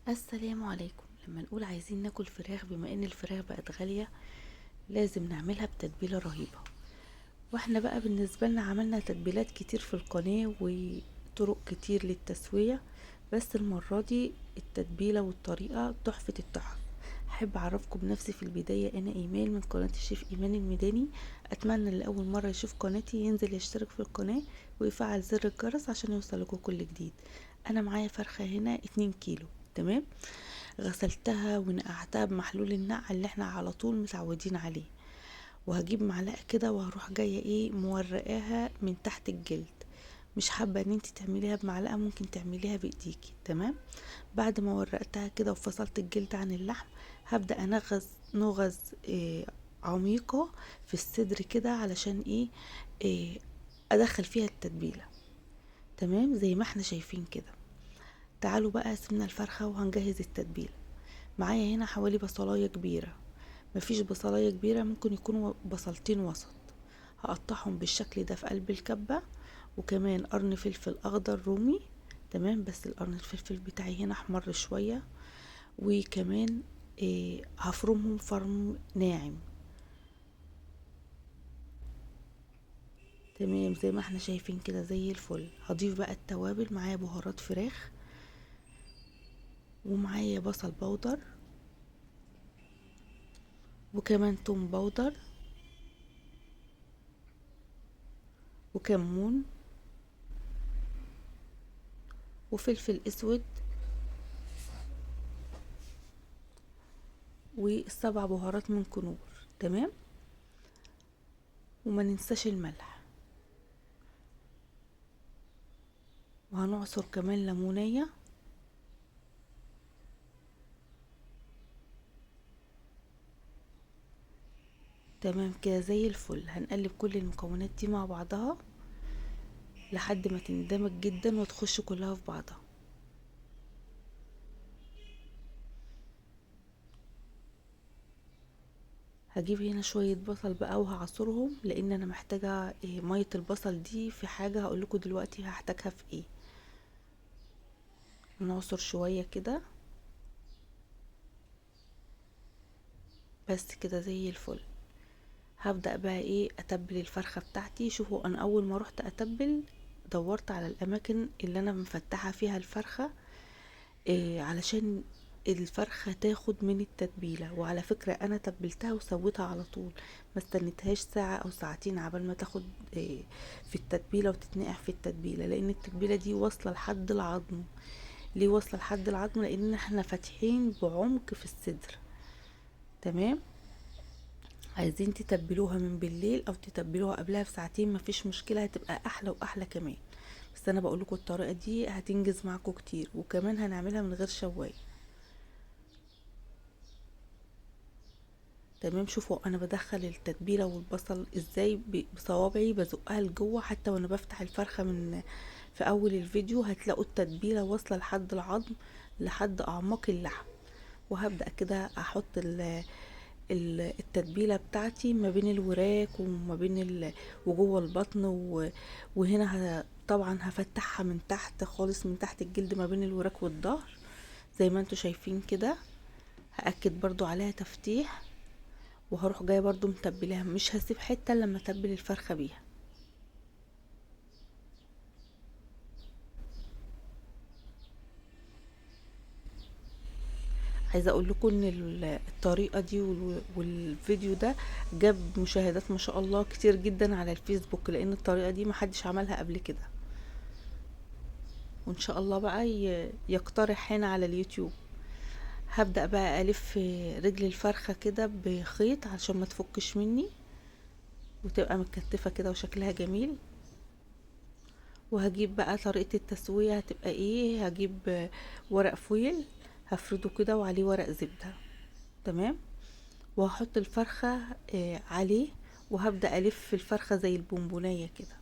السلام عليكم. لما نقول عايزين ناكل فراخ، بما ان الفراخ بقت غالية لازم نعملها بتتبيلة رهيبة. واحنا بقى بالنسبة لنا عملنا تتبيلات كتير في القناة وطرق كتير للتسوية، بس المرة دي التتبيلة والطريقة تحفة التحف. احب اعرفكم بنفسي في البداية، انا ايمان من قناة الشيف ايمان الميداني. اتمنى اللي اول مرة يشوف قناتي ينزل يشترك في القناة ويفعل زر الجرس عشان يوصلكوا كل جديد. انا معايا فرخة هنا 2 كيلو، تمام؟ غسلتها ونقعتها بمحلول النقع اللي احنا على طول متعودين عليه، وهجيب معلقة كده وهروح جاية مورقاها من تحت الجلد. مش حابة ان انت تعمليها بمعلقة، ممكن تعمليها بايديكي، تمام؟ بعد ما ورقتها كده وفصلت الجلد عن اللحم، هبدأ انغز نغز عميقة في الصدر كده علشان إيه ادخل فيها التتبيلة، تمام؟ زي ما احنا شايفين كده. تعالوا بقى سيبنا الفرخة وهنجهز التتبيلة. معايا هنا حوالي بصلاية كبيرة، مفيش بصلاية كبيرة، ممكن يكونوا بصلتين وسط. هقطعهم بالشكل ده في قلب الكبة، وكمان قرن فلفل اخضر رومي، تمام؟ بس القرن الفلفل بتاعي هنا احمر شوية. وكمان هفرمهم فرم ناعم، تمام؟ زي ما احنا شايفين كده زي الفل. هضيف بقى التوابل، معايا بهارات فراخ ومعايا بصل بودر وكمان توم بودر وكمون وفلفل اسود والسبع بهارات من كنور، تمام؟ وما ننساش الملح. وهنعصر كمان ليمونية. تمام كده زي الفل. هنقلب كل المكونات دي مع بعضها لحد ما تندمج جدا وتخش كلها في بعضها. هجيب هنا شوية بصل بقى وهعصرهم، لان انا محتاجة مية البصل دي في حاجة هقولكوا دلوقتي هحتاجها في ايه. نعصر شوية كده بس كده زي الفل. هبدأ بقى اتبل الفرخة بتاعتي. شوفوا انا اول ما روحت اتبل دورت على الاماكن اللي انا مفتحة فيها الفرخة، علشان الفرخة تاخد من التتبيلة. وعلى فكرة انا تبلتها وسويتها على طول، ما استنيتهاش ساعة او ساعتين عبال ما تاخد في التتبيلة وتتنقع في التتبيلة، لان التتبيلة دي واصلة لحد العظم. ليه واصلة لحد العظم؟ لان احنا فاتحين بعمق في الصدر، تمام؟ عايزين تتبلوها من بالليل او تتبلوها قبلها بساعتين مفيش مشكلة، هتبقى احلى واحلى كمان. بس انا بقول لكم الطريقة دي هتنجز معاكم كتير، وكمان هنعملها من غير شواية، تمام؟ شوفوا انا بدخل التتبيلة والبصل ازاي بصوابعي، بزقها لجوه حتى وانا بفتح الفرخة من في اول الفيديو هتلاقوا التتبيلة واصلة لحد العظم، لحد اعماق اللحم. وهبدأ كده احط التتبيلة بتاعتي ما بين الوراك وما بين وجوه البطن، وهنا طبعا هفتحها من تحت خالص، من تحت الجلد ما بين الوراك والظهر زي ما انتوا شايفين كده. هأكد برضو عليها تفتيح، وهروح جايه برضو متبلاها، مش هسيب حته لما اتبل الفرخه بيها. عايزه اقول لكم ان الطريقه دي والفيديو ده جاب مشاهدات ما شاء الله كتير جدا على الفيسبوك، لان الطريقه دي ما حدش عملها قبل كده، وان شاء الله بقى يقترح هنا على اليوتيوب. هبدأ بقى ألف رجل الفرخة كده بخيط عشان ما تفكش مني وتبقى متكتفة كده وشكلها جميل. وهجيب بقى طريقة التسوية هتبقى ايه، هجيب ورق فويل هفرده كده وعليه ورق زبدة، تمام؟ وهحط الفرخة عليه، وهبدأ ألف الفرخة زي البونبوناية كده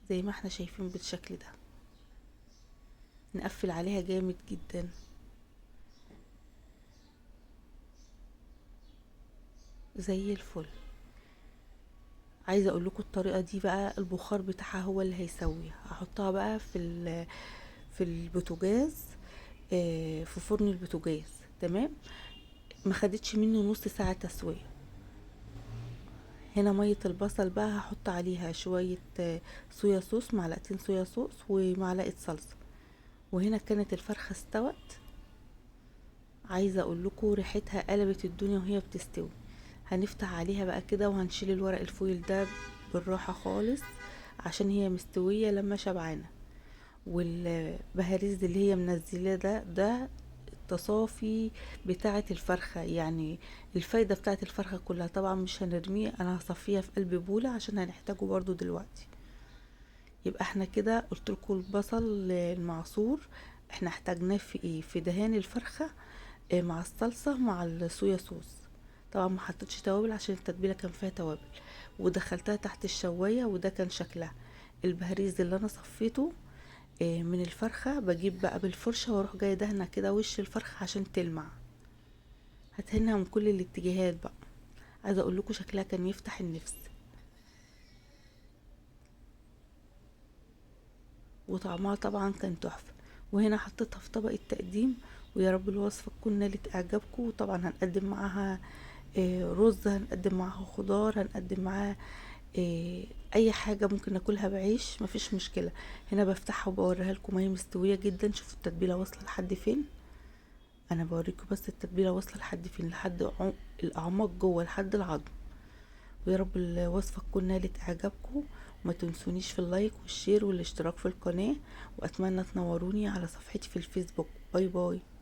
زي ما احنا شايفين بالشكل ده. نقفل عليها جامد جدا زي الفل. عايزه اقول لكم الطريقه دي بقى البخار بتاعها هو اللي هيسويها. هحطها بقى في البوتاجاز، في فرن البوتاجاز. تمام، ما خدتش مني نص ساعة تسويه. هنا مية البصل بقى هحط عليها شوية صويا صوص، معلقتين صويا صوص ومعلقة صلصه. وهنا كانت الفرخه استوت، عايزه اقول لكم ريحتها قلبت الدنيا وهي بتستوي. هنفتح عليها بقى كده وهنشيل الورق الفويل ده بالراحة خالص عشان هي مستوية لما شبعانه. والبهاريز اللي هي منزلاه ده التصافي بتاعه الفرخه، يعني الفايدة بتاعه الفرخه كلها. طبعا مش هنرميه، انا هصفيها في قلب بوله عشان هنحتاجه برضو دلوقتي. يبقى احنا كده قلت لكم البصل المعصور احنا احتاجناه في ايه؟ في دهان الفرخه مع الصلصه مع الصويا صوص. طبعا ما حطيتش توابل عشان التتبيله كان فيها توابل. ودخلتها تحت الشوايه وده كان شكلها. البهاريز اللي انا صفيته من الفرخه بجيب بقى بالفرشه واروح جاية دهنه كده وش الفرخه عشان تلمع، هتهنها من كل الاتجاهات بقى. عايزه اقول لكم شكلها كان يفتح النفس وطعمها طبعا كان تحفة. وهنا حطيتها في طبق التقديم، ويا رب الوصفة تكون نالت اعجابكم. وطبعا هنقدم معاها رز، هنقدم معاها خضار، هنقدم معاها اي حاجة ممكن ناكلها بعيش، مفيش مشكلة. هنا بفتحها وبوريها لكم، هي مستوية جدا. شوفوا التتبيله واصله لحد فين، انا بوريكم بس التتبيله واصله لحد فين، لحد الاعماق جوه، لحد العظم. ويا رب الوصفة تكون نالت اعجابكم، وما تنسونيش في ال like وال share والاشتراك في القناة، واتمنى تنوروني على صفحتي في الفيسبوك. bye bye.